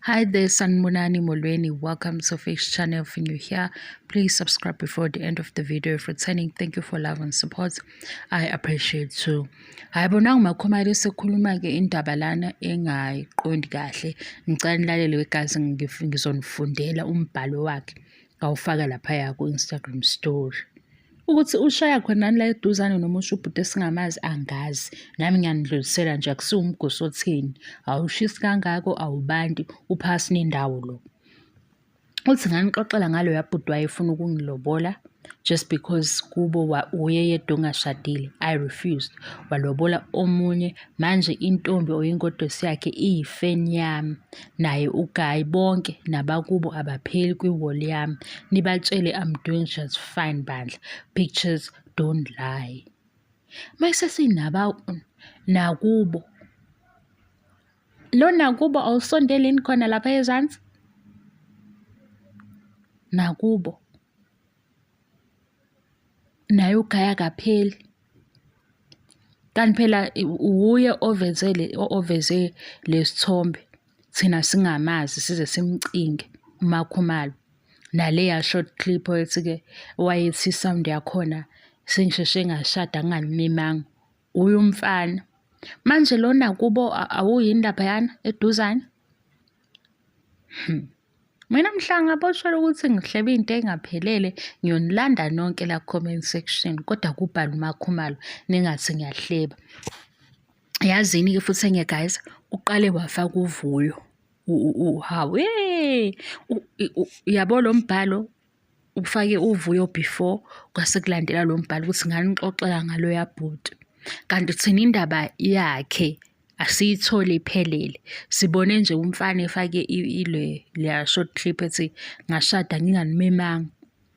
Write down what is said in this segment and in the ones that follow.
Hi there, Sanibonani Molweni. Welcome to Fish Channel. If you're new here, please subscribe before the end of the video. If returning, thank you for love and support. I appreciate too. Hayi bona nguMakhumalo esekhuluma-ke indaba lana engayiqondi kahle. Ngicela nilalele wegazi ngizonifundela umbhalo wakhe ngawufaka laphaya ku-Instagram story. Ukuthi ushaya khonani la eduzane noma usho ubhuti esingamazi angazi. Nami ngiyanidlulisela nje akusiwo umgosi otheni. Awushisi kangako awubanti uphasi nendawo lo. Uthi nganixoxela ngaloya bhuti wayefuna ukungilobola just because kubo uye yedwa ongashadile. I refused. Walobola omunye manje intombi oyingodosi yakhe iyifeni yami. Naye uGuy bonke nabakubo abapheli kwi-wall yami. Nibatshele I'm doing just fine bandla. Pictures don't lie. Mayesesinaba nakubo. Lo nakubo awusondeli yini khona lapha ezansi? Nakubo. Naye uGuy akapheli. Kanti phela wuye ovezele oveze lesithombe thina singamazi size simcinge uMakhumalo. Naleya short clip oyethi-ke wayethi i-sound yakhona sengisheshe ngashada ngingalimemanga, uye umfana. Manje lona kubo awuyini laphayana eduzane? Mina mhla ngaboshelwa ukuthi ngihlebe into engaphelele ngiyonilanda nonke la comment section kodwa kubhala uMakhumalo ningathi ngiyahleba. Yazini-ke futhi enye guys, uqale wafaka uvuyo hawu yabo lo mbhalo ufake uvuyo before kwase kulandela lo mbhalo ukuthi nganixoxela ngaloya bhuti. Kanti thina indaba yakhe asiyitholi iphelele. Sibone nje umfana efake ile leya short clip ethi ngashada nginganimemanga.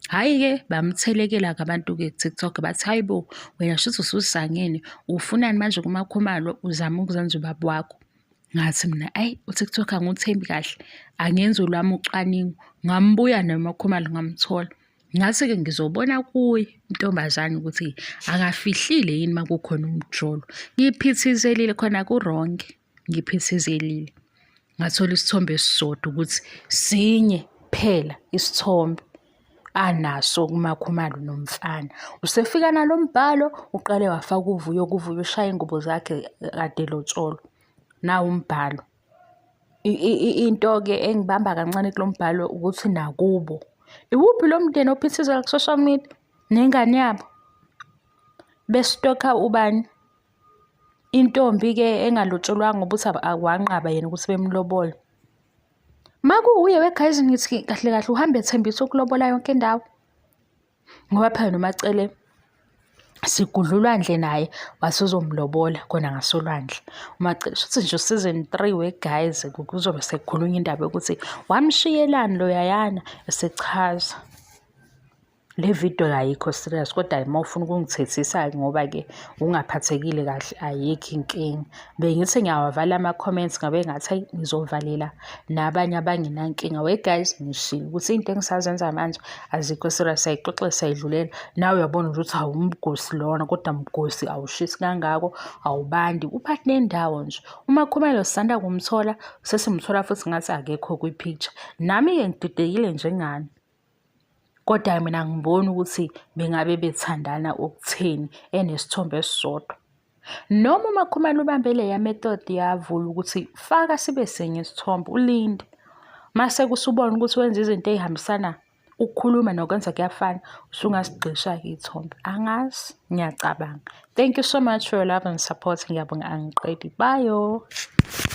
Hhayi-ke bamthelekela-ke abantu-ke ku-TikTok bathi hhayi bo wena shuthi ususangene ufunani manje kuMakhumalo uzama ukuzenza ubaba wakho. Ngathi mina ayi u-TikTok angiwuthembi kahle angenze olwami ucwaningo ngambuya noMakhumalo ngamthola. Ngase-ke ngizobona kuye intombazane ukuthi akafihlile yini uma kukhona umjolo. Ngiphithizelile khona ku-wrong, ngiphithizelile. Ngathola isithombe esisodwa ukuthi sinye kuphela isithombe anaso kuMakhumalo nomfana. Usefika nalo mbhalo, uqale wafaka uVuyo kuVuyo ushaya iy'ngubo zakhe kade elotsholwa. Nawu umbhalo. Into-ke engibamba kancane kulo mbhalo ukuthi nakubo. Iwuphi lo mndeni ophithizela ku-social media nengane yabo? Bestokha ubani? Intombi-ke engalotsholwanga ngoba uthi wanqaba yena ukuthi bemlobole. Uma kuwuye we-guys ngithi kahle kahle uhambe ethembisa ukulobola yonke indawo. Ngoba phela noMaCele sigudla ulwandle naye wase uzomlobola khona ngasolwandle. UMaCele shuthi nje season 3 we-guys kuzobe sekukhulunywa indaba yokuthi wamshiyelani loyayana esechaza. Le video ayikho serious kodwa uma ufuna ukungithethisa-ke ngoba-ke ungaphathekile kahle ayikho inkinga. Bengithi ngiyawavala ama-comments ngabe ngathi ayi ngizovalela nabanye abangenankinga. We guys ngishilo ukuthi into engisazenza manje azikho serious sayixoxe sayidlulela. Nawe uyabona nje ukuthi awumgosi lona kodwa mgosi awushisi kangako awubandi uphathi nendawo nje. UMakhumalo sisanda kumthola sesimthola futhi ngathi akekho kwi-picture. Nami-ke ngididekile njengani. Kodwa mina angiboni ukuthi bengabe bethandana okutheni enesithombe esisodwa. Noma uMakhumalo ubambe leya method yavula ukuthi faka sibe sinye isithombe ulinde. Mase kusubona ukuthi wenza izinto ey'hambisana ukukhuluma nokwenza kuyafana usungasigqisha-ke iy'thombe. Angazi, ngiyacabanga. Thank you so much for your love and support. Ngiyabonga angiqedi. Bye.